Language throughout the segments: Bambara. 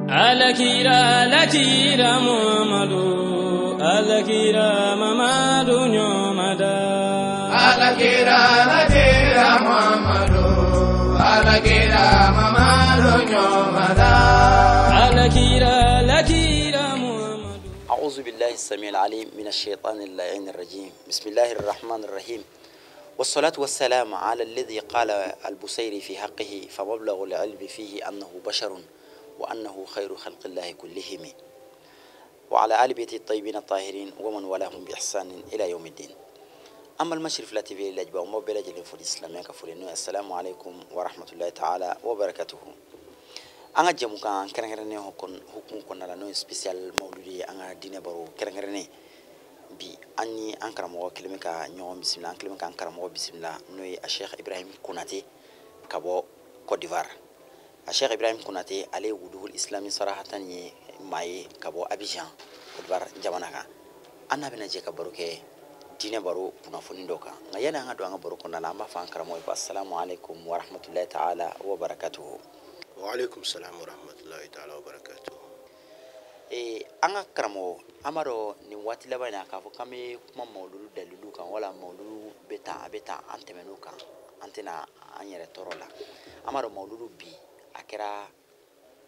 Alakira lakira Muhammadu alakira Mamadu nyomada alakira lakira Muhammadu alakira Mamadu nyomada alakira lakira Muhammadu. أعوذ بالله السميع العليم من الشيطان اللعين الرجيم. بسم الله الرحمن الرحيم، والصلاة والسلام على الذي قال البصيري في حقه: فمبلغ العلم فيه أنه بشر وأنه خير خلق الله كلهم، وعلى آل بيته الطيبين الطاهرين ومن والاهم بإحسان إلى يوم الدين. أما المشرف لا تبي الأجباء وما بلج الإسلام كفرين. السلام عليكم ورحمة الله تعالى وبركاته. An ka jɛmukan kɛrɛnkɛrɛnnen hukumu kɔnɔna la, n'o ye spécial mawuludi ye, an ka diinɛ baro kɛrɛnkɛrɛnnen. Bi an ni an karamɔgɔ kelen bɛ ka ɲɔgɔn bisimila, an kelen bɛ k'an karamɔgɔ bisimila, n'o ye a Cheikh Ibrahim Konate ka bɔ Côte d'Ivoire. A Cheikh Ibrahim Konate, ale ye wuduhul islami sarahatan ye, maa ye ka bɔ Abidjan, Côte d'Ivoire jamana kan. An n'a bɛna jɛ ka baro kɛ diinɛ baro kunnafoni dɔ kan. Nka yanni an ka don an ka baro kɔnɔna la, an b'a fɔ an karamɔgɔ ye ko assalamu alaikum wa rahmatulahi ta'ala wa barakatuhu. Wa alaikum salam wa rahmatulahi ta'ala wa barakatuhu. An ka karamɔgɔ, an b'a dɔn nin waati laban in na k'a fɔ k'an bɛ kuma mawuludu dalilu kan, wala mawuludu bɛ tan, a bɛ tan, an tɛmɛn'o kan, an tɛna an yɛrɛ tɔɔrɔ la. An b'a dɔn mawuludu bi a kɛra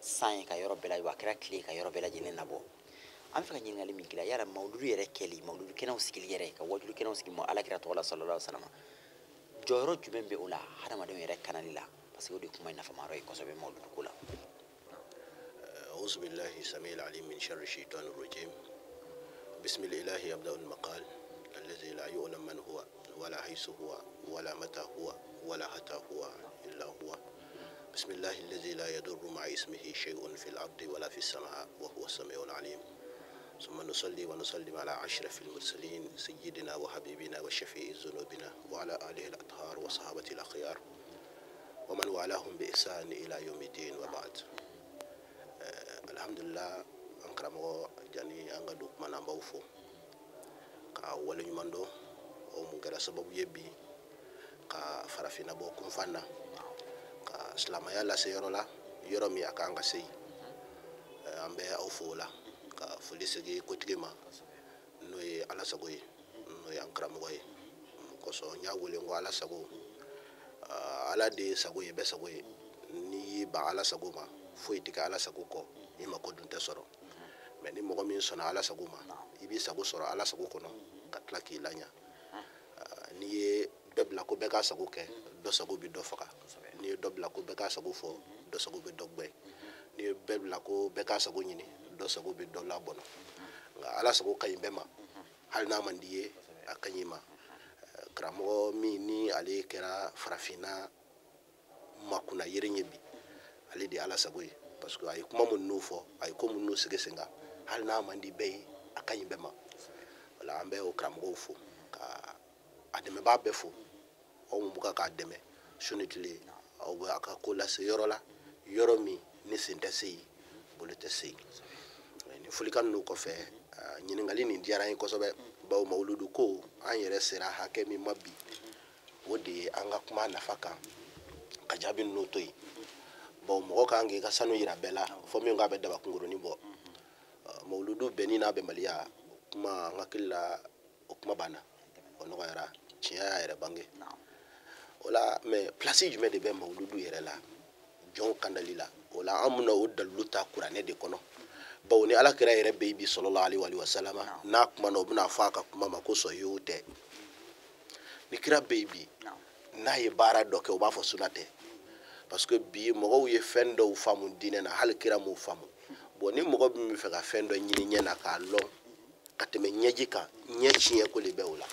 san ye ka yɔrɔ bɛɛ lajɛ, a kɛra tile ye ka yɔrɔ bɛɛ lajɛlen labɔ. An bɛ fɛ ka ɲininkali min k'i la, yala mawuludu yɛrɛ kɛli, mawuludu kɛnɛw sigili yɛrɛ, ka wajulu kɛnɛw sigi ma ala kira tɔgɔ la sallallahu alaihi wasallam, jɔyɔrɔ jumɛn bɛ o la hadamadenw yɛrɛ kanali la? Parce que o de kuma in nafama yɔrɔ ye kosɛbɛ mawuludu ko la. أعوذ بالله السميع العليم من شر الشيطان الرجيم. بسم الله يبدأ المقال الذي لا يعلم من هو ولا حيث هو ولا متى هو ولا حتى هو إلا هو. بسم الله الذي لا يضر مع اسمه شيء في الأرض ولا في السماء وهو السميع العليم. ثم نصلي ونسلم على أشرف المرسلين سيدنا وحبيبنا وشفيع ذنوبنا وعلى آله الأطهار وصحابته الأخيار ومن والاهم بإحسان إلى يوم الدين، وبعد. Alhamdulillah, an karamɔgɔ, jani an ka don kuma na, an b'aw fo ka waleɲuman dɔn o mun kɛra sababu ye bi ka farafinna bɔ kunfan na, ka silamɛya lase yɔrɔ la, yɔrɔ min a kan ka se yen. An bɛ aw fo o la, ka foli segin kotigi ma, n'o ye Ala sago ye, n'o ye an karamɔgɔ ye. Mun kosɔn n y'a wele ko Ala sago? Ala de ye sago ye, bɛɛ sago ye. N'i y'i ban Ala sago ma, foyi tɛ kɛ Ala sago kɔ, i mako dun tɛ sɔrɔ. Mɛ ni mɔgɔ min sɔnna Ala sago ma, i b'i sago sɔrɔ Ala sago kɔnɔ ka tila k'i laɲa. N'i ye bɛɛ bila ko bɛɛ k'a sago kɛ, dɔ sago bɛ dɔ faga. N'i ye dɔ bila ko bɛɛ k'a sago fɔ, dɔ sago bɛ dɔ gbɛn. N'i ye bɛɛ bila ko bɛɛ k'a sago ɲini, dɔ sago bɛ dɔ labɔnɔ. Nka Ala sago ka ɲi bɛɛ ma, hali n'a man di ye, a ka ɲi i ma. Karamɔgɔ min ni ale kɛra farafinna makunna yiri ye bi, ale de ye Ala sago ye, parce que a ye kuma minnu fɔ, a ye ko minnu sigi sen kan, hali n'a man di bɛɛ ye, a ka ɲi bɛɛ ma. Wala an bɛ o karamɔgɔw fo, ka a dɛmɛbaa bɛɛ fo, aw mun bɛ k'a dɛmɛ su ni tile, aw bɛ a ka ko lase yɔrɔ la, yɔrɔ min ni sen tɛ se yen, bolo tɛ se yen. Nin folikan ninnu kɔfɛ, ɲininkali nin diyara n ye kosɛbɛ, bawo mawuludu ko an yɛrɛ sera hakɛ min ma bi, o de ye an ka kuma nafa kan ka jaabi ninnu to yen. Bawo mɔgɔ kan k'i ka sanu yira bɛɛ la, fɔ min k'a bɛ daba kunkurunin bɔ. Mawuludu bɛnni n'a bɛnbaliya kuma, an hakili la o kuma banna, o nɔgɔyara, tiɲɛ y'a yɛrɛ bange o la. Mɛ place jumɛn de bɛ mawuludu yɛrɛ la jɔn kandali la? O la an bɛna o dalilu ta kuranɛ de kɔnɔ, bawo ni ala kira yɛrɛ bɛ bi sallallahu alaihi wa sallam n'a kuma na, o bɛna fɔ a ka kuma ma ko sɔhiw tɛ. Ni kira bɛ bi n'a ye baara dɔ kɛ, o b'a fɔ suna tɛ, parce que bi mɔgɔw ye fɛn dɔw faamu diinɛ na, hali kira m'o faamu. Bon, ni mɔgɔ min bɛ fɛ ka fɛn dɔ ɲini ɲɛ na k'a lɔn ka tɛmɛ ɲɛji kan, ɲɛ tiɲɛ ko de bɛ o la.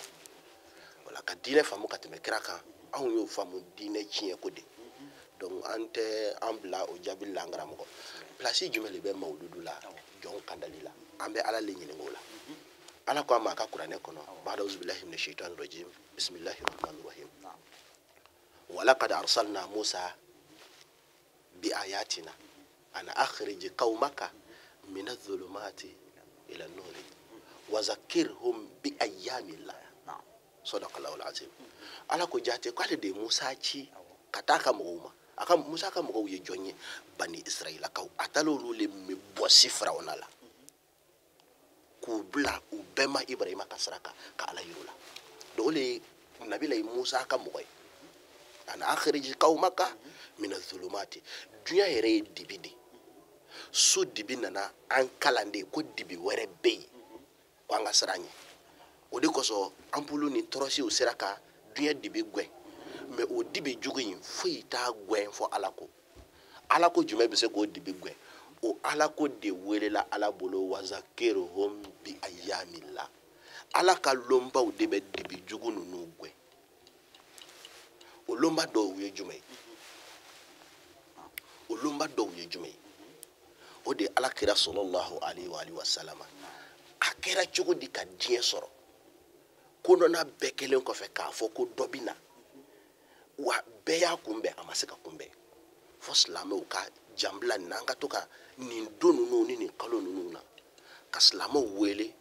Wala ka diinɛ faamu ka tɛmɛ kira kan, anw y'o faamu diinɛ tiɲɛ ko de. Donc an tɛ an bila o jaabi la. An karamɔgɔ, place jumɛn de bɛ mawuludu la jɔn kandali la? An bɛ Ala le ɲininka o la. Ala ko a ma a ka kuranɛ kɔnɔ: ba'da auzubillahi minash shaitani rajim, bismillahir rahmanir rahim, walaqad arsalna Musa bi ayatina ana akhrij qaumaka min adh-dhulumati ila an-nuri wa zakkirhum bi ayyamillah. Sadaqallahu al-azim. Ala ko jate k'ale de ye Musa ci ka taa ka mɔgɔw ma. A ka Musa ka mɔgɔw ye jɔn ye? Bani Israilakaw. A taara olu le bɔsi Firawuna la k'u bila u bɛɛ ma Ibrahima ka sira kan ka Ala yir'u la. Donc o le ye Nabila Musa ka mɔgɔ ye. Ana akhrij qawmaka mina zulumati. Dunya yɛrɛ ye dibi de. So dibi nana an kalan de ko dibi wɛrɛ bɛ yen ko an ka siran ɲɛ. O de kosɔn anpulu ni tɔrɔsiw sera ka dunya dibi gɛn. Mais o dibi jugu in foyi t'a gɛn fɔ Ala ko. Ala ko jumɛn bɛ se k'o dibi gɛn? O Ala ko de welela Ala bolo wazakiruhum bi ayyamillah. Ala ka lonbaw de bɛ dibi jugu ninnu gɛn. O lonba dɔw ye jumɛn ye? O lonba dɔw ye jumɛn ye? O de Ala kira sallallahu alaihi wa alihi wa sallam. A kɛra cogo di ka diɲɛ sɔrɔ? Kodɔnna bɛɛ kɛlen kɔfɛ k'a fɔ ko dɔ bɛ na. Wa bɛɛ y'a kunbɛn, a ma se ka kunbɛn. Fo silamɛw ka janbila nin na, an ka to ka nin don ninnu ni nin kalo ninnu na, ka silamɛw wele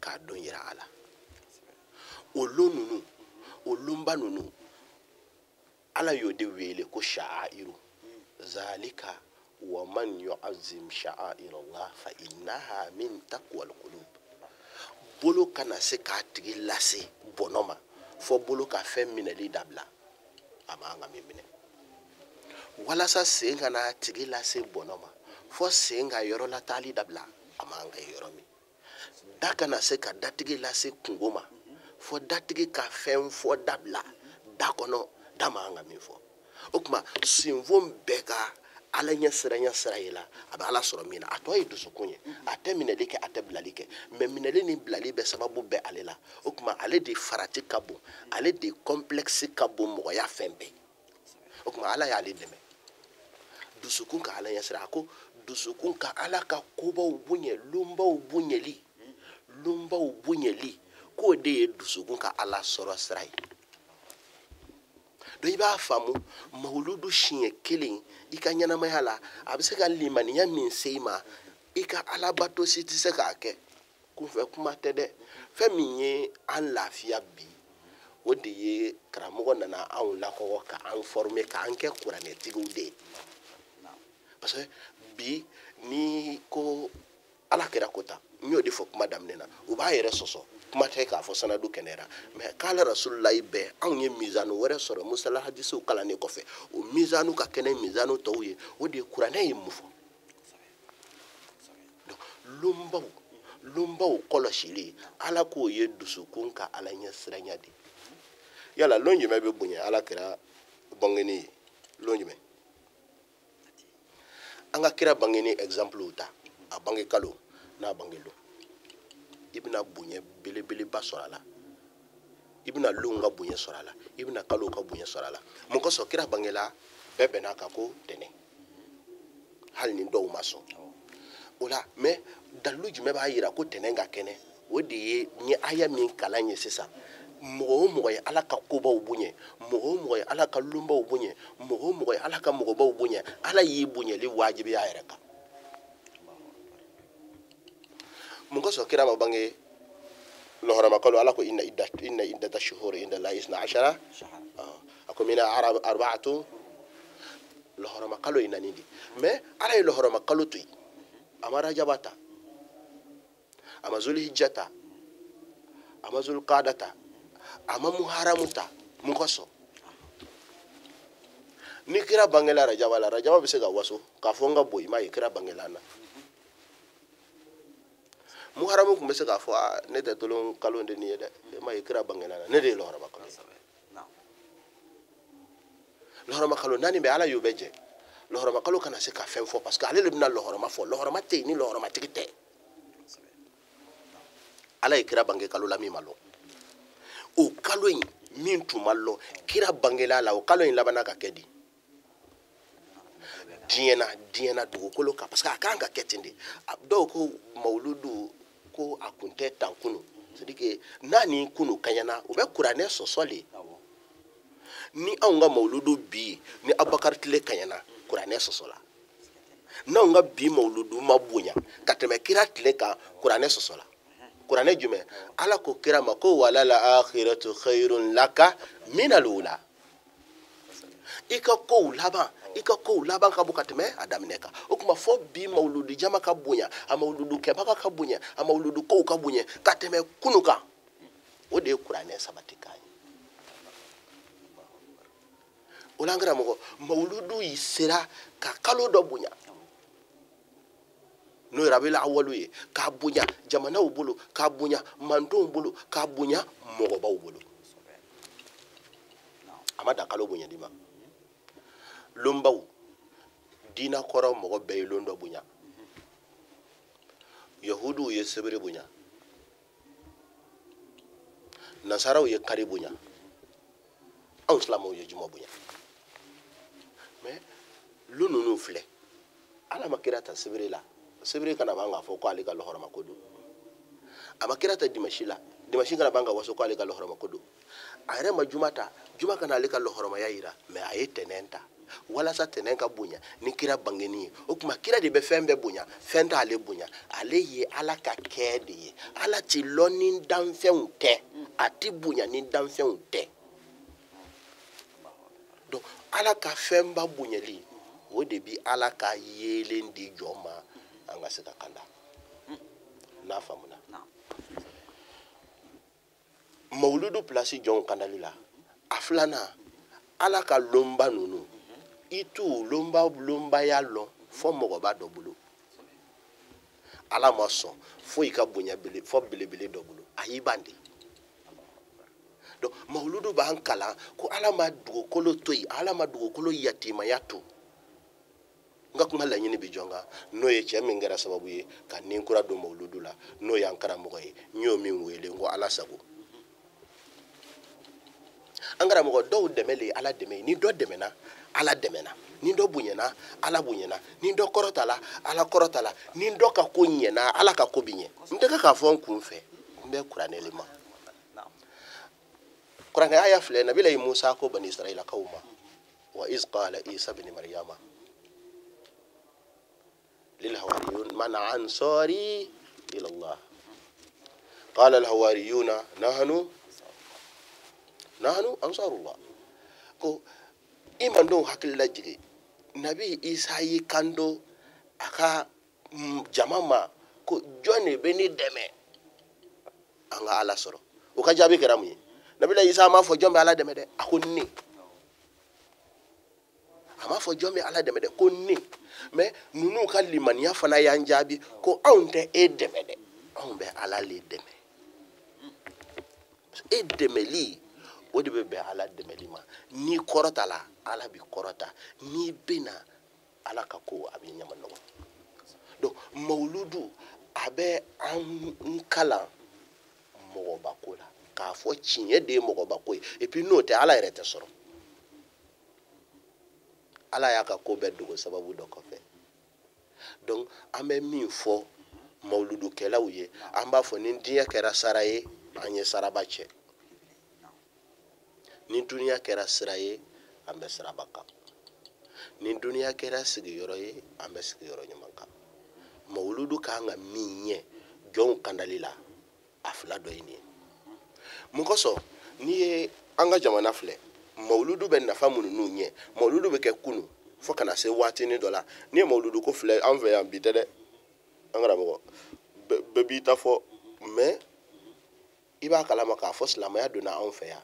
k'a dɔn yira a la. O lon ninnu, o lonba ninnu, Ala y'o de wele ko sha'airu. Zalika wa man yu'azzim sha'airallah fa innaha min taqwal qulub. Bolo kana se k'a tigi lase bɔnɔ ma fo bolo ka fɛn minɛli dabila, a man ka min minɛ. Walasa sen kana tigi lase bɔnɔ ma fo sen ka yɔrɔ lataali dabila, a man ka yɔrɔ min. Da kana se ka datigi lase kungo ma fo datigi ka fɛn fɔ dabila da kɔnɔ, da man ka min fɔ. O tuma sinfon bɛɛ ka Ala ɲɛ siranya sira ye la, a bɛ Ala sɔrɔ min na. A tɔ ye dusukun ye, a tɛ minɛli kɛ, a tɛ bilali kɛ. Mais minɛli ni bilali bɛɛ sababu bɛɛ ale la. O tuma ale de farati ka bon, ale de complexe ka bon mɔgɔya fɛn bɛɛ. O tuma Ala y'ale dɛmɛ dusukun ka Ala ɲɛ sira. A ko dusukun ka Ala ka kobaw bonya, lonbaw bonyali, lonbaw bonyali, k'o de ye dusukun ka Ala sɔrɔ sira ye. Donc i b'a faamu mawuludu siɲɛ kelen i ka ɲɛnamaya la, a bɛ se ka limaniya min se i ma, i ka alabato si tɛ se k'a kɛ. Kunfɛ kuma tɛ dɛ. Fɛn min ye an lafiya bi, o de ye karamɔgɔ nana anw lakɔgɔ ka an former k'an kɛ kuranɛtigiw de ye. Parce que bi ni ko Ala kɛra ko ta, n y'o de fɔ kuma daminɛ na, u b'a yɛrɛ sɔsɔ. Kuma tɛ k'a fɔ sanadu kɛnɛyara, mais k'ala rasulullahi bɛɛ anw ye mizanu wɛrɛ sɔrɔ musala hadisiw kalannen kɔfɛ. O mizanu ka kɛnɛ mizanu tɔw ye, o de ye kuranɛ ye mun fɔ. Donc lonbaw kɔlɔsili, Ala k'o ye dusukun ka Ala ɲɛ siranya de. Yala lon jumɛn bɛ bonya Ala kɛra bangeni ye? Lon jumɛn? An ka kira bangeni exemple ta, a bange kalo n'a bange lon, i bɛna bonya belebeleba sɔrɔ a la, i bɛna lonw ka bonya sɔrɔ a la, i bɛna kalow ka bonya sɔrɔ a la. Mun kosɔn kira bangela bɛɛ bɛn'a kan ko tɛnɛn, hali ni dɔw ma sɔn o la. Mais dalilu jumɛn b'a yira ko tɛnɛn ka kɛnɛ? O de ye n ye aya min kalan ye sisan. Mɔgɔ o mɔgɔ ye Ala ka kobaw bonya, mɔgɔ o mɔgɔ ye Ala ka lonbaw bonya, mɔgɔ o mɔgɔ ye Ala ka mɔgɔbaw bonya, Ala y'i bonyali wajibiya a yɛrɛ kan. Mun kosɔn kira ma bange lɔhɔrɔma kalo? Ala ko inna iddata shuhuri inda Allahi isna ashara. A ko mina arba'atu. Lɔhɔrɔma kalo ye naani de. Mais Ala ye lɔhɔrɔma kalo to yen, a ma rajaba ta, a ma zulhijja ta, a ma zulqada ta, a ma muharamu ta. Mun kosɔn? Ni kira bangela rajaba la, rajaba bɛ se ka waso k'a fɔ n ka bon, i m'a ye kira bangela na. Muharamu tun bɛ se k'a fɔ ne tɛ tolon kalo de nin ye dɛ, i m'a ye kira bangela na, ne de ye lɔhɔrɔma kalo ye. Lɔhɔrɔma kalo naani bɛ Ala y'o bɛɛ jɛ. Lɔhɔrɔma kalo kana se ka fɛn fɔ parce que ale de bɛna lɔhɔrɔma fɔ. Lɔhɔrɔma tɛ yen ni lɔhɔrɔmatigi tɛ. Ala ye kira bange kalo la min ma lɔn, o kalo in min tun ma lɔn, kira bangela la, o kalo in labanna ka kɛ di diɲɛ na dugukolo kan, parce que a kan ka kɛ ten de. Dɔw ko mawuludu ko a kun tɛ tan kunu, c'est à dire que n'a ni kunu kaɲana, u bɛ kuranɛ sɔsɔ le. Ni anw ka mawuludu bi ni Abubakar tile kaɲana, kuranɛ sɔsɔ la. N'anw ka bi mawuludu ma bonya ka tɛmɛ kira tile kan, kuranɛ sɔsɔ la. Kuranɛ jumɛn? Ala ko kira ma ko walal akhiratu khairun laka minal ula. I ka kow laban, i ka kow laban ka bon ka tɛmɛ a daminɛ kan. O tuma fo bi mawuludu jama ka bonya, a mawuludu kɛbaga ka bonya, a mawuludu kow ka bonya ka tɛmɛ kunu kan. O de ye kuranɛ sabati kan ye. O la an karamɔgɔ, mawuludu yi sera ka kalo dɔ bonya, n'o ye rabila awalu ye, k'a bonya jamanaw bolo, k'a bonya mantonw bolo, k'a bonya mɔgɔbaw bolo. A ma dan kalo bonyali ma. Lonbaw, diina kɔrɔ mɔgɔ bɛɛ ye lon dɔ bonya. Yahudiw ye sebere bonya, nasaraw ye kari bonya, anw silamɛw ye juma bonya. Mais lon ninnu filɛ, Ala ma kira ta sebere la, sebere kana ban k'a fɔ ko ale ka lɔhɔrɔma ko don. A ma kira ta dimasi la, dimasi kana ban ka waso ko ale ka lɔhɔrɔma ko don. A yɛrɛ ma juma ta, juma kana ale ka lɔhɔrɔmaya yira, mais a ye tɛnɛn ta walasa tɛnɛn ka bonya ni kira bangeni ye. O tuma kira de bɛ fɛn bɛɛ bonya, fɛn t'ale bonya. Ale ye Ala ka kɛ de ye. Ala ti lɔn ni danfɛnw tɛ, a ti bonya ni danfɛnw tɛ. Donc Ala ka fɛnba bonyali, o de bi Ala ka yeelen di jɔn ma an ka se ka kanda. N'a faamuna. Mawuludu place jɔnw kandali la. A filanan, Ala ka lonba ninnu, i t'u lonbaya lɔn fɔ mɔgɔba dɔ bolo. Ala ma sɔn foyi ka bonya fɔ belebele dɔ bolo, a y'i ban de. Donc mawuludu b'an kalan ko Ala ma dugukolo to yen, Ala ma dugukolo yatimaya to. N ka kuma laɲini bɛ jɔn kan, n'o ye cɛ min kɛra sababu ye ka nin kura don mawuludu la, n'o y'an karamɔgɔ ye, n y'o min wele n ko Ala sago. An karamɔgɔ, dɔw dɛmɛ le ye Ala dɛmɛ ye. Ni dɔ dɛmɛna, Ala dɛmɛna. Ni dɔ bonyana, Ala bonyana. Ni dɔ kɔrɔtala, Ala kɔrɔtala. Ni dɔ ka ko ɲɛna, Ala ka ko bi ɲɛ. N tɛ k'a fɔ n kun fɛ, n bɛ kuranɛ le ma. Kuranɛ aya filɛ, Nabila Musa ko bani Israilakaw ma, wa iz qala Isa ibn Maryama lil hawariyun man ansari ila Allah qala al hawariyuna nahnu ansarullah. Ko i mandenw hakili lajigin, Nabi Isa y'i kanto a ka jama ma ko jɔn de bɛ ne dɛmɛ an ka Ala sɔrɔ. O ka jaabi kɛra mun ye? Nabila Isa m'a fɔ jɔn bɛ Ala dɛmɛ dɛ, a ko ne. A m'a fɔ jɔn bɛ Ala dɛmɛ dɛ, ko ne. Mais ninnu ka limaniya fana y'an jaabi ko anw tɛ e dɛmɛ dɛ, anw bɛ Ala le dɛmɛ. E dɛmɛli, o de bɛ bɛn Ala dɛmɛli ma. N'i kɔrɔtala, Ala b'i kɔrɔta. N'i bɛna, Ala ka ko a b'i ɲama nɔgɔ. Donc mawuludu a bɛ an kalan mɔgɔba ko la, k'a fɔ tiɲɛ de ye mɔgɔba ko ye. Et puis n'o tɛ, Ala yɛrɛ tɛ sɔrɔ. Ala y'a ka ko bɛɛ dogo sababu dɔ kɔfɛ. Donc an bɛ min fɔ mawuludukɛlaw ye, an b'a fɔ ni diɲɛ kɛra sara ye, an ye saraba cɛ. Ni duniya kɛra sira ye, an bɛ siraba kan. Ni duniya kɛra sigiyɔrɔ ye, an bɛ sigiyɔrɔ ɲuman kan. Mawuludu kan ka min ɲɛ jɔnw kandali la, a fila dɔ ye nin ye. Mun kosɔn, n'i ye an ka jamana filɛ, mawuludu bɛ nafa minnu ɲɛ, mawuludu bɛ kɛ kunu fo ka na se waatinin dɔ la. N'i ye mawuludu ko filɛ an fɛ yan bi tɛ dɛ, an karamɔgɔ, bɛɛ b'i ta fɔ, mais i b'a kalama k'a fɔ silamɛya donna anw fɛ yan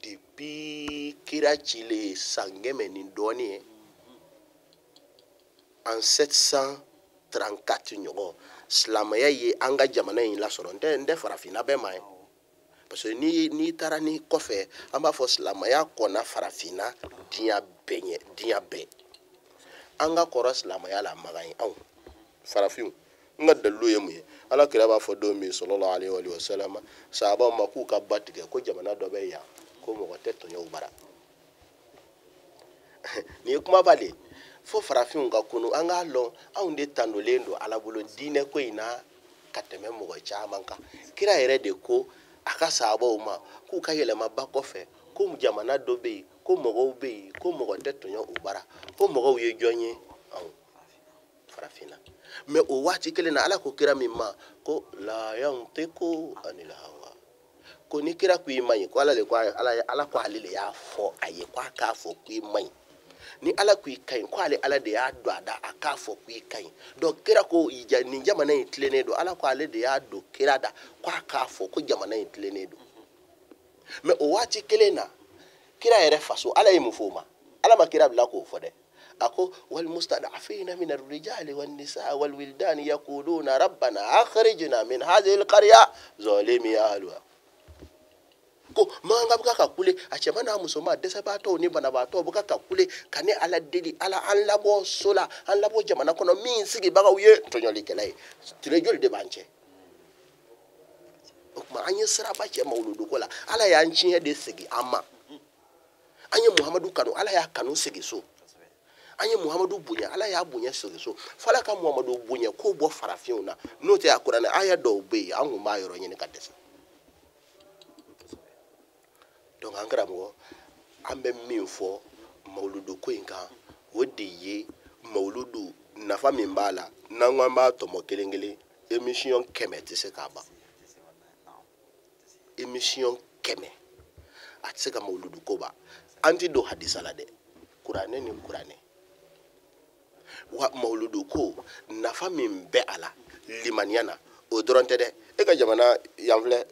depuis kira cilen san 100 ni dɔɔnin ye, en 734 ɲɔgɔn, silamɛya ye an ka jamana in lasɔrɔ. N tɛ farafinna bɛɛ ma ye, parce que n'i taara ni kɔfɛ, an b'a fɔ silamɛya kɔnna farafinna diɲɛ bɛɛ ɲɛ, diɲɛ bɛɛ. An ka kɔrɔ silamɛya la magan ye anw farafinw. N ka dalilu ye mun ye? Ala kira b'a fɔ don min sallallahu alaihi wa sallam sahabaw ma k'u ka ba tigɛ, ko jamana dɔ bɛ yan ko mɔgɔ tɛ tɔɲɔ u bara. Nin ye kumaba de ye. Fo farafinw ka kunu, an k'a lɔn anw de tandolen don Ala bolo diinɛ ko in na ka tɛmɛ mɔgɔ caman kan. Kira yɛrɛ de ko a ka sahabaw ma k'u ka yɛlɛma ba kɔfɛ, ko jamana dɔ bɛ yen, ko mɔgɔw bɛ yen, ko mɔgɔ tɛ tɔɲɔ u bara, ko mɔgɔw ye jɔn ye? Anw farafinna. Mais o waati kelen na, Ala ko kira min ma ko la yantiqu anil hawa, ko ni kira ko i man ɲi, ko Ala de ko, Ala ko ale de y'a fɔ a ye ko a k'a fɔ ko i man ɲi. Ni Ala ko i ka ɲi, ko ale Ala de y'a don a da a k'a fɔ ko i ka ɲi. Donc kira ko nin jamana in tilennen don, Ala ko ale de y'a don kira da ko a k'a fɔ ko jamana in tilennen don. Mais o waati kelen na, kira yɛrɛ faso, Ala ye mun fɔ o ma? Ala ma kira bila k'o fɔ dɛ. A ko wal mustad'afina min ar-rijali wan nisaa wal wildani yaquluna rabbana akhrijna min hadhihi al-qarya zalimi ahliha. Ko mankan bɛ ka kule, a cɛman n'a musoman, dɛsɛbaatɔw ni banabaatɔw bɛ ka kule ka ne Ala deli, Ala an labɔ so la, an labɔ jamana kɔnɔ min sigibagaw ye tɔɲɔlikɛla ye. Tile joli de b'an cɛ? O tuma an ye siraba cɛ mawuludu ko la, Ala y'an tiɲɛ de segin an ma. An ye Muhamadu kanu, Ala y'a kanu segin so. An ye Muhamadu bonya, Ala y'a bonya segin so. Fo Ala ka Muhamadu bonya k'o bɔ farafinw na, n'o tɛ a kuranɛ aya dɔw bɛ yen, an kun b'a yɔrɔ ɲini ka dɛsɛ. Donc an karamɔgɔ, an bɛ min fɔ mawuludu ko in kan, o de ye mawuludu nafa min b'a la, n'an ko an b'a tɔmɔ kelen kelen, émission 100 tɛ se k'a ban. Émission 100 a tɛ se ka mawuludu ko ban. An ti don hadisa la dɛ, kuranɛ ni kuranɛ. Wa mawuludu ko nafa min bɛ a la limaniya na, o dɔrɔn tɛ dɛ. E ka jamana yan filɛ,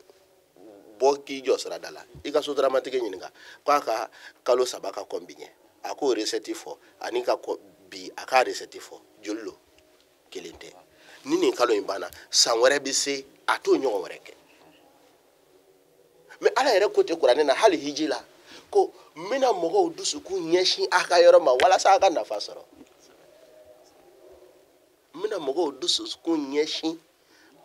bɔ k'i jɔ sirada la, i ka sotarama-tigi ɲininka k'a ka kalo 3 ka kɔn bi ɲɛ, a k'o recette fɔ, ani ka kɔ bi a k'a recette fɔ, joli lo? Kelen tɛ. Ni nin kalo in banna, san wɛrɛ bɛ se, a t'o ɲɔgɔn wɛrɛ kɛ. Mais Ala yɛrɛ ko tɛ kuranɛ na, hali hiji la, ko n bɛna mɔgɔw dusukun ɲɛsin a ka yɔrɔ ma walasa a ka nafa sɔrɔ. N bɛna mɔgɔw dusukun ɲɛsin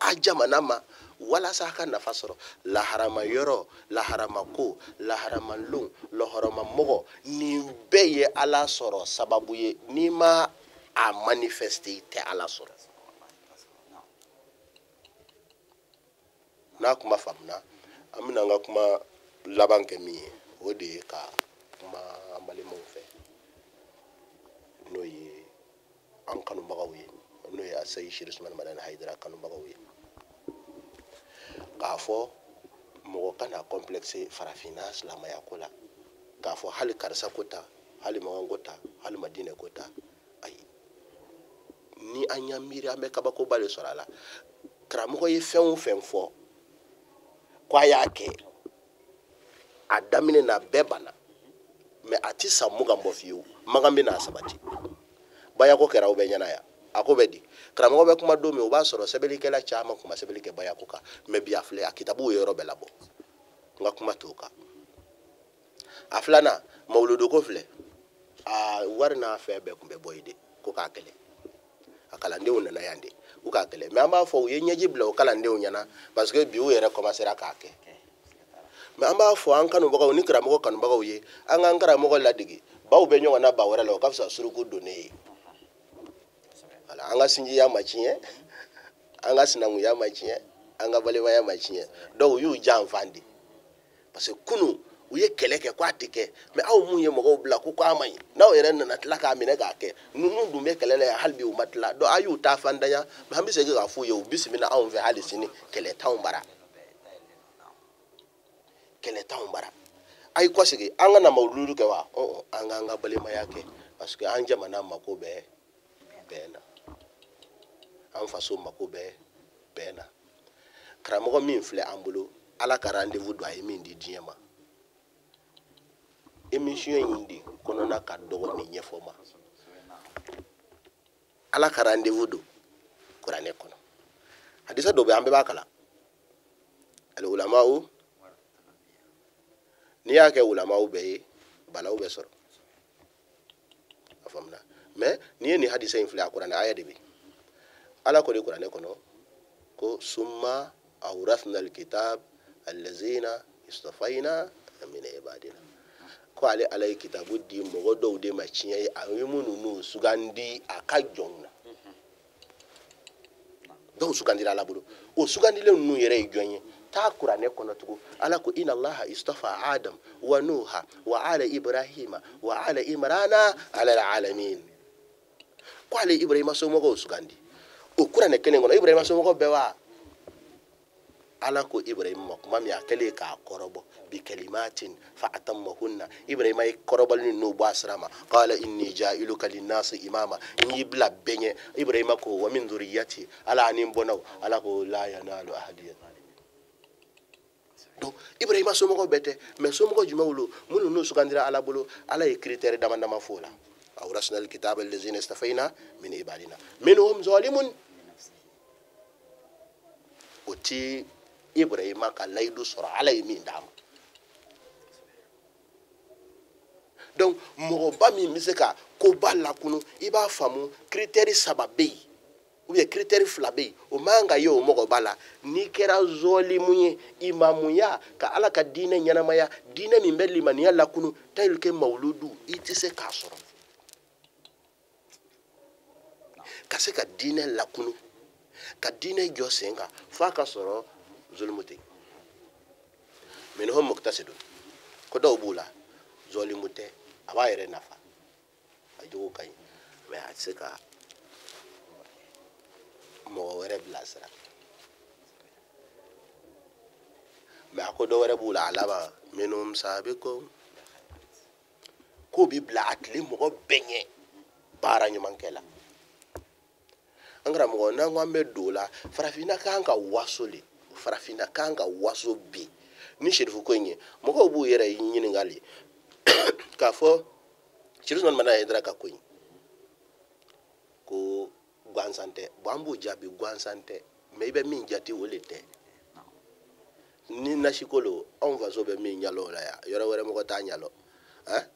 a jamana ma walasa a ka nafa sɔrɔ. Laharama yɔrɔ, laharama ko, laharama lon, laharama mɔgɔ, nin bɛɛ ye Ala sɔrɔ sababu ye. N'i ma a manifester, i tɛ Ala sɔrɔ. N'a kuma faamuna, an bɛna an ka kuma laban kɛ min ye, o de ye ka kuma an balimaw fɛ, n'o ye an kanubagaw ye, n'o ye Aseyi Sherif Usumani Madani Hayidara kanubagaw ye, k'a fɔ mɔgɔ kana complexe farafinna silamɛya ko la, k'a fɔ hali karisa ko ta, hali makan ko ta, hali madinɛ ko ta, ayi. Ni an y'an miiri, an bɛ kabakoba de sɔrɔ a la. Karamɔgɔ ye fɛn o fɛn fɔ ko a y'a kɛ, a daminɛ na bɛɛ banna, mais a ti san 20 bɔ fiyewu, makan bɛ n'a sabati. Bayako kɛra aw bɛɛ ɲɛna yan, a ko bɛ di. Karamɔgɔ bɛ kuma don min, o b'a sɔrɔ sɛbɛnnikɛla caman kun ma sɛbɛnni kɛ bayako kan, mais bi a filɛ, a kitabuw ye yɔrɔ bɛɛ labɔ. N ka kuma t'o kan. A filanan, mawuludu ko filɛ, a wari n'a fɛn bɛɛ kun bɛ bɔ yen de ko k'a kɛlɛ. A kalandenw nana yan de ko k'a kɛlɛ, mais an b'a fɔ u ye ɲɛji bila o kalandenw ɲɛna, parce que bi u yɛrɛ commencera k'a kɛ. Mais an b'a fɔ an kanubagaw ni karamɔgɔ kanubagaw ye, an k'an karamɔgɔ ladege, baw bɛ ɲɔgɔn na ba wɛrɛ la, o ka fisa suruku donnen ye. Voilà, an ka sinjiya ma tiɲɛ, an ka sinankunya ma tiɲɛ, an ka balimaya ma tiɲɛ. Donc u y'u janfan de, parce que kunun u ye kɛlɛ kɛ k'a tɛ kɛ, mais aw mun ye mɔgɔw bila ko k'a man ɲi, n'aw yɛrɛ nana tila k'a minɛ k'a kɛ, ninnu dun bɛ kɛlɛ la yan hali bi u ma tila. Donc a y'u ta fandanya, mais an bɛ segin k'a f'u ye, u bisimila anw fɛ hali sini, kɛlɛ t'anw bara, kɛlɛ t'anw bara. A y'i kɔsegin, an ka na mawuludu kɛ wa? An k'an ka balimaya kɛ, parce que an jamana mako bɛ bɛn na, an faso mako bɛ bɛn na. Karamɔgɔ min filɛ an bolo, Ala ka rendez-vous don a ye min di diɲɛ ma. Émission in de kɔnɔna ka dɔgɔ nin ɲɛfɔ ma. Ala ka rendez-vous don kuranɛ kɔnɔ. Hadisa dɔ bɛ yen, an bɛɛ b'a kalan. Al ulama'u, n'i y'a kɛ ulama'u bɛɛ ye, balawu bɛ sɔrɔ. A faamuna? Mais n'i ye nin hadisa in filɛ, a kuranɛ aya de bɛ yen. Ala ko de kuranɛ kɔnɔ ko summa awrathna alkitab allazina istafayna min ibadina. Ko ale Ala ye kitabu di mɔgɔ dɔw de ma tiɲɛ ye, a ye minnu n'u sugandi a ka jɔnw na. Dɔw sugandira Ala bolo. O sugandilen ninnu yɛrɛ ye jɔn ye? Taa kuranɛ kɔnɔ tugun. Ala ko inna Allaha istafa Adam wa Nuha wa ala Ibrahima wa ala Imrana ala alamin. Ko ale Ibrahima somɔgɔw sugandi. O kuranɛ kelen kɔnɔ, Ibrahima somɔgɔw bɛɛ wa? Ala ko Ibrahima ma kuma min a kɛlen k'a kɔrɔbɔ bi kalimatin fa atammahunna, Ibrahima ye kɔrɔbɔli ninnu bɔ a sira ma. Qala inni ja'iluka linnasi imama, n y'i bila bɛɛ ɲɛ. Ibrahima ko wa min dhurriyyati, ala ani n bɔnnaw. Ala ko la yanalu ahadiya. Donc Ibrahima somɔgɔw bɛɛ tɛ, mais somɔgɔ jumɛnw lo minnu n'u sugandira Ala bolo? Ala ye critère dama dama f'o la. Awrasna alkitaba allazina istafayna min ibadina minhum zalimun. O ti Ibrahima ka layidu sɔrɔ Ala ye min d'a ma. Donc mɔgɔba min bɛ se ka koba lakunu, i b'a faamu critère 3 bɛ yen ou bien critère 2 bɛ yen, o man ka ye o mɔgɔba la. N'i kɛra zɔlimu ye, imamuya ka Ala ka diinɛ ɲɛnamaya, diinɛ min bɛ limaniya lakunu, tel que mawuludu, i tɛ se k'a sɔrɔ. Ka se ka diinɛ lakunu, ka diinɛ jɔ sen kan, f'a ka sɔrɔ zulumu tɛ. Minhum muktasidun, ko dɔw b'u la zɔlimu tɛ, a b'a yɛrɛ nafa, a jogo ka ɲi, mais a tɛ se ka mɔgɔ wɛrɛ bilasira. Mais a ko dɔ wɛrɛ b'u la, a laban minhum sabiqun, k'o bi bila a tile mɔgɔ bɛɛ ɲɛ baara ɲuman kɛ la. An karamɔgɔ, n'an ko an bɛ don o la, farafinna kan ka waso le, farafinna kan ka waso bi ni Serifu ko in ye. Mɔgɔw b'u yɛrɛ ɲininka le k'a fɔ Serifu Usumani Madani Hayidara ka ko in ko gansan tɛ. Bon, an b'o jaabi gansan tɛ, mais i bɛ min jate o le tɛ. Ni nasiko lo, anw faso bɛ min ɲalɔ o la yan, yɔrɔ wɛrɛ mɔgɔ t'a ɲalɔ. Han,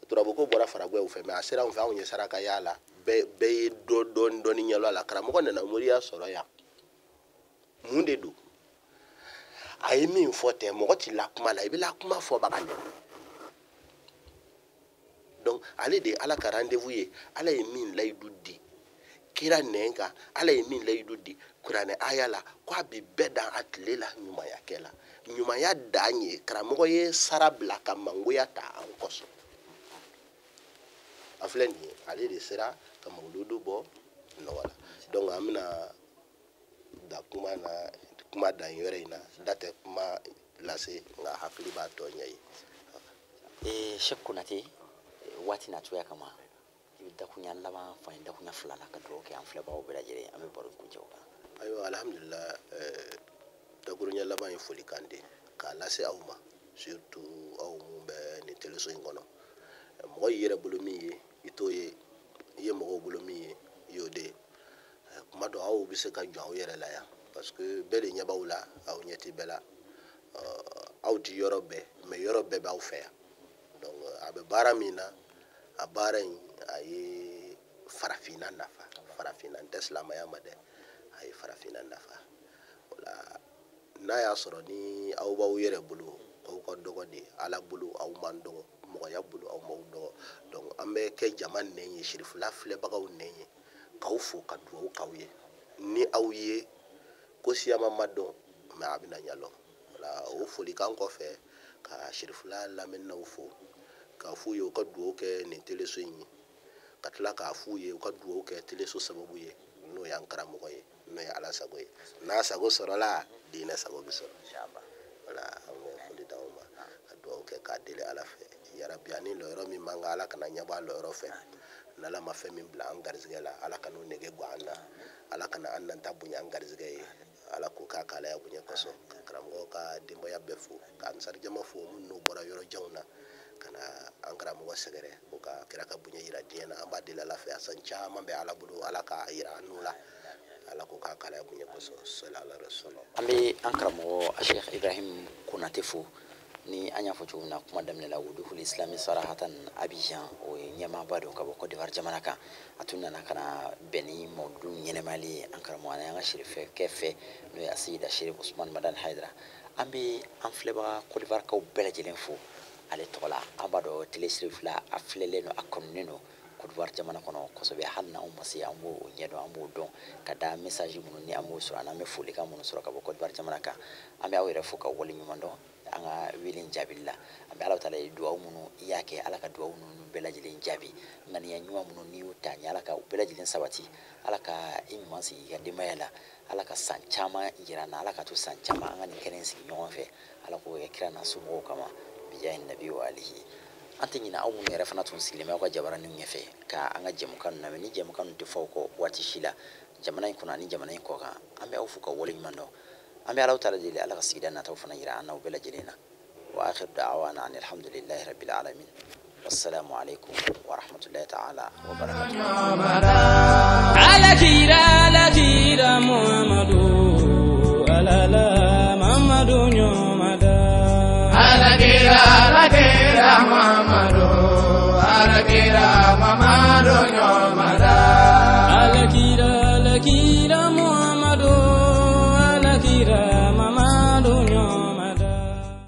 turabuko bɔra faragwɛw fɛ, mais a sera anw fɛ, anw ye saraka y'a la, bɛɛ ye dɔ dɔɔni dɔɔni ɲɛlɔ a la. Karamɔgɔ nana moriya sɔrɔ yan, mun de don? A ye min fɔ tɛ, mɔgɔ t'i la kuma la, i bɛ la kuma fɔbaga de. Donc ale de ye Ala ka rendez-vous ye. Ala ye min layidu di kira nɛn kan, Ala ye min layidu di kuranɛ aya la, ko a bi bɛɛ dan a tile la ɲumanya kɛ la. Ɲumanya dan ye karamɔgɔ ye sara bila ka mangoya ta an kɔsɔn. A filɛ nin ye, ale de sera ka mawuludu bɔ nɔgɔ la. Donc an bɛna da kuma na, kuma dan yɔrɔ in na, da tɛ kuma lase, nka hakili b'a tɔ ɲɛ ye. Cheikh Konate, waati n'a cogoya kama, i bɛ dakunya laban fɔ an ye, dakunya 2 la ka dugawu kɛ an filɛbagaw bɛɛ lajɛlen, an bɛ baro kuncɛ o kan. Ayiwa, alhamdulillah, dakurunya laban ye folikan de k'a lase aw ma, surtout aw mun bɛ nin teleso in kɔnɔ. Mɔgɔ y'i yɛrɛ bolo min ye, i t'o ye, i ye mɔgɔw bolo min ye, i y'o de ye. Kuma dɔ aw bɛ se ka jɔ aw yɛrɛ la yan, parce que bɛɛ de ɲɛ b'aw la, aw ɲɛ tɛ bɛɛ la. Aw ti yɔrɔ bɛɛ, mais yɔrɔ bɛɛ b'aw fɛ yan. Donc a bɛ baara min na, a baara in a ye farafinna nafa. Farafinna n tɛ silamɛya ma dɛ, a ye farafinna nafa. O la n'a y'a sɔrɔ ni aw b'aw yɛrɛ bolo k'aw ka dɔgɔ de, Ala bolo aw man dɔgɔ, mɔgɔya bolo aw m'aw dɔgɔ. Donc an bɛ kɛ jama nɛn ye, Serifula filɛbagaw nɛn ye, k'aw fo ka dugawu k'aw ye. Ni aw ye ko siyama ma dɔn, mais a bɛna ɲɛ lɔ. O la o folikan kɔfɛ, ka Serifula lamɛnnaw fo, k'a f'u ye u ka dugawu kɛ nin teleso in ye, ka tila k'a f'u ye u ka dugawu kɛ teleso sababu ye, n'o y'an karamɔgɔ ye, n'o ye Ala sago ye. N'a sago sɔrɔla, diinɛ sago bɛ sɔrɔ. Wala an bɛ foli d'aw ma, ka dugawu kɛ k'a deli Ala fɛ, yarabi ani lɔyɔrɔ min man kan, Ala kana ɲɛbɔ a lɔyɔrɔ fɛ. N'Ala ma fɛn min bila an garisɛgɛ la, Ala kana o nege bɔ an na, Ala kana an nanta bonya an garisɛgɛ ye. Ala k'o k'a k'Ala ya bonya kosɔn. Ka karamɔgɔ ka denbaya bɛɛ fo, ka ansari jama fo minnu bɔra yɔrɔ janw na ka na an karamɔgɔ sɛgɛrɛ, o ka kira ka bonya yira diɲɛ na. An b'a deli Ala fɛ, a san caman bɛ Ala bolo, Ala k'a yira an n'u la. Ala k'o k'a k'Ala ya bonya kosɔn. Sɔli ala rasul. An bɛ an karamɔgɔ Cheikh Ibrahim Konate fo. Ni an y'a fɔ cogo min na kuma daminɛ la, Wuduhul Islami Sarahatan Abidjan, o ye ɲɛmaaba don ka bɔ Côte d'Ivoire jamana kan. A tun nana ka na bɛn ni mawuludu ɲɛnɛmayali ye an karamɔgɔ ani an ka sirifɛkɛ fɛ, n'o ye Aseyida Serif Usumani Madani Hayidara. An bɛ an filɛbaga Côte d'Ivoire kaw bɛɛ lajɛlen fo ale tɔgɔ la. An b'a dɔn tele Serifula a filɛlen don, a kanunen don Côte d'Ivoire jamana kɔnɔ kosɛbɛ. Hali n'anw ma se, an b'o ɲɛdɔn, an b'o dɔn ka da message minnu ni an b'o sɔrɔ, an'an bɛ folikan minnu sɔrɔ ka bɔ Côte d'Ivoire jamana kan. An bɛ aw yɛrɛ fo ka waleɲuman dɔn. An ka wele jaabili la, an bɛ Ala taala ye duwawu minnu i y'a kɛ, Ala ka duwawu ninnu bɛɛ lajɛlen jaabi. Ŋaniya ɲuman minnu n'i y'u ta ɲɛ, Ala ka u bɛɛ lajɛlen sabati. Ala ka i ɲuman sigi i ka denbaya la. Ala ka san caman yira an na. Ala ka to san caman an ka nin kɛnɛ in sigi ɲɔgɔn fɛ. Ala k'o kɛ kira n'a somɔgɔw kama, bijahi nabi wa alihi. An tɛ ɲinɛ aw minnu yɛrɛ fana tun sigilen bɛ aw ka jabaraninw ɲɛfɛ ka an ka jɛmukan ninnu lamɛn. Ni jɛmukan ninnu tɛ fɔ aw kɔ waati si la, jamana in kɔnɔ ani jamana in kɔ kan, an bɛ aw fo ka waleɲuman dɔn. An bɛ Ala taala deli, Ala ka sigida nataw fana yira an n'aw bɛɛ lajɛlen na. Wa akhiru da'wana anil hamdulillahi rabbil alamin. Wassalamu alaikum wa rahmatullahi ta'ala wa barakatuh. Ala kira, ala kira Muhammadu, ala la Muhammadu ɲɔmada. Ala kira, ala kira Muhammadu, ala kira Muhammadu.